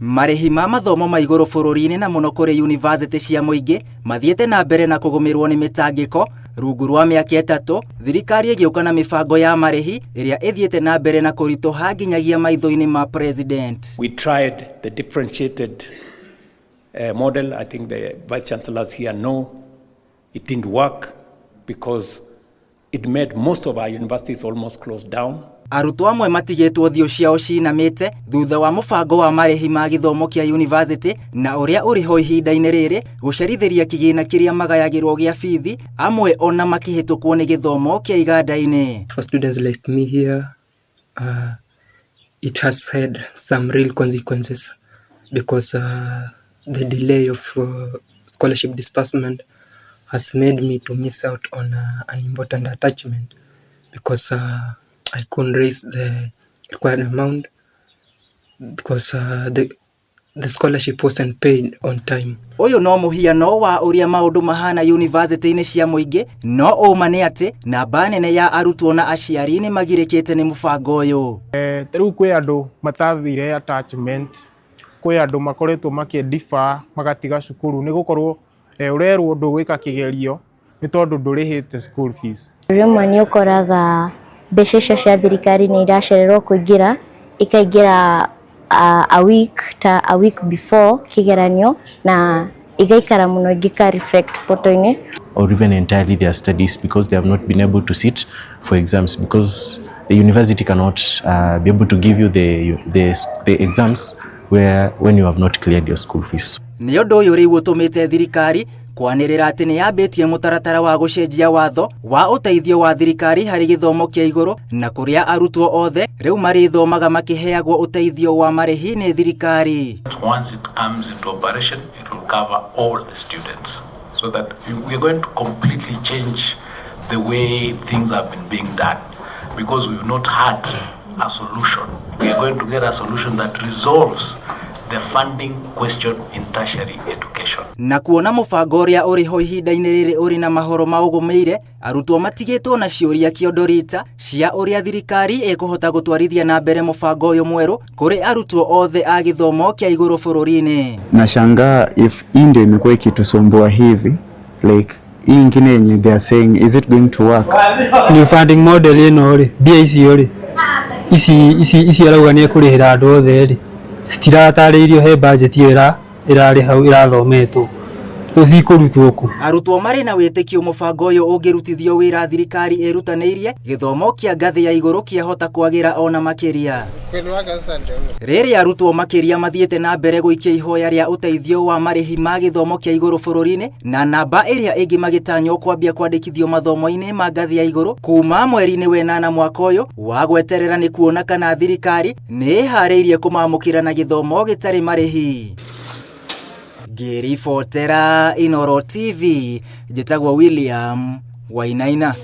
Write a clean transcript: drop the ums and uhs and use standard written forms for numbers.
Marĩhi ma mathomo ma igũrũ bũrũri-inĩ na mũno kũrĩ yunivasĩtĩ cia mũingĩ mathiĩte na mbere na kũgũmĩrwo nĩ mĩtangĩko rungu rwa mĩaka 3 thirikari ĩgĩũka na mĩbango ya marĩhi ĩrĩa ĩthiĩte na mbere na kũritũha nginyagia maitho-inĩ ma president. We tried the differentiated model. I think the vice chancellors here know it didn't work because it made most of our universities almost close down. Arutwo amwe matigĩtwo thiũ ciao cinamĩte thutha wa mũbango wa marĩhi ma gĩthomo kĩa yunivasĩtĩ na ũrĩa ũrĩ ho ihinda-inĩ rĩrĩ gũcerithĩria kĩgĩna kĩrĩa magayagĩrwo gĩa bithi, amwe ona makĩhĩtũkwo nĩ gĩthomo kĩa iganda-inĩ. For students like me here, it has had some real consequences because the delay of scholarship disbursement has made me to miss out on an important attachment because I couldn't raise the required amount because the scholarship wasn't paid on time. Ũyũ no mũhiano wa ũrĩa maũndũ mahana yunivasĩtĩ-inĩ cia mũingĩ, no ũma nĩ atĩ namba nene ya arutwo na aciari nĩ magirĩkĩte nĩ mũbango ũyũ. Rĩu kwĩ andũ matathire attachment, kwĩ andũ makoretwo makĩ magatiga cukuru nĩ gũkorwo ũrerwo ndũgwĩka kĩgerio nĩ tondũ ndũrĩhĩte school fees. Rĩmwe nĩ ũkoraga mbeca icio cia thirikari nĩ iracererwo kũingĩra, ikaingĩra a week ta a week before kĩgeranio na igaikara mũno ingĩka reflect portal-inĩ. Or even entirely their studies because they have not been able to sit for exams, because the university cannot be able to give you the exams where when you have not cleared your school fees. Nĩ ũndũ ũyũ rĩu ũtũmĩte thirikari kwanĩrĩra atĩ nĩ yambĩtie mũtaratara wa gũcenjia watho wa ũteithio wa thirikari harĩ gĩthomo kĩa igũrũ, na kũrĩa arutwo othe rĩu marĩthomaga makĩheagwo ũteithio wa marĩhi nĩ thirikari. Once it comes into operation, it will cover all the students, so that we are going to completely change the way things have been being done, because we've not had a solution. We are going to get a solution that resolves the funding question in tertiary education. Na kuona mũbango ũrĩa ũrĩ ho ihinda-inĩ rĩrĩ ũrĩ na mahoro maũgũmĩire, arutwo matigĩtwo na ciũria kĩondo rita cia ũrĩa thirikari ĩkũhota gũtwarithia na mbere mũbango ũyũ mwerũ kũrĩ arutwo othe a gĩthomo kĩa igũrũ bũrũri-inĩ. Nashangaa if hii ndio imekuwa ikitusumbua hivi, like hii ingine yenye they are saying, is it going to work? New funding model ĩno rĩ, mbia icio rĩ, ici arauga nĩ ekũrĩhĩra andũ othe rĩ, citiratarĩirio he budget ĩyo ĩrarĩ hau ĩrathometwo, rĩu cikũrutwo kũ? Arutwo marĩ na wĩtĩkio mũbango ũyũ ũngĩrutithio wĩra thirikari ĩrutanĩirie, gĩthomo kĩa ngathĩ ya igũrũ kĩahota kwagĩra ona makĩria. Rĩrĩa arutwo makĩria mathiĩte na mbere gũikia ihoya rĩa ũteithio wa marĩhi ma gĩthomo kĩa igũrũ bũrũri-inĩ, na namba ĩrĩa ĩngĩ magĩtanywo kwambia kwandĩkithio mathomo-inĩ ma ngathĩ ya igũrũ kuma mweri-inĩ wenana mwaka ũyũ wa gweterera nĩ kuona kana thirikari nĩ ĩharĩirie kũmamũkĩra na gĩthomo gĩtarĩ marĩhi. Ngĩribotera Inooro TV, njĩtagwo William Wainaina.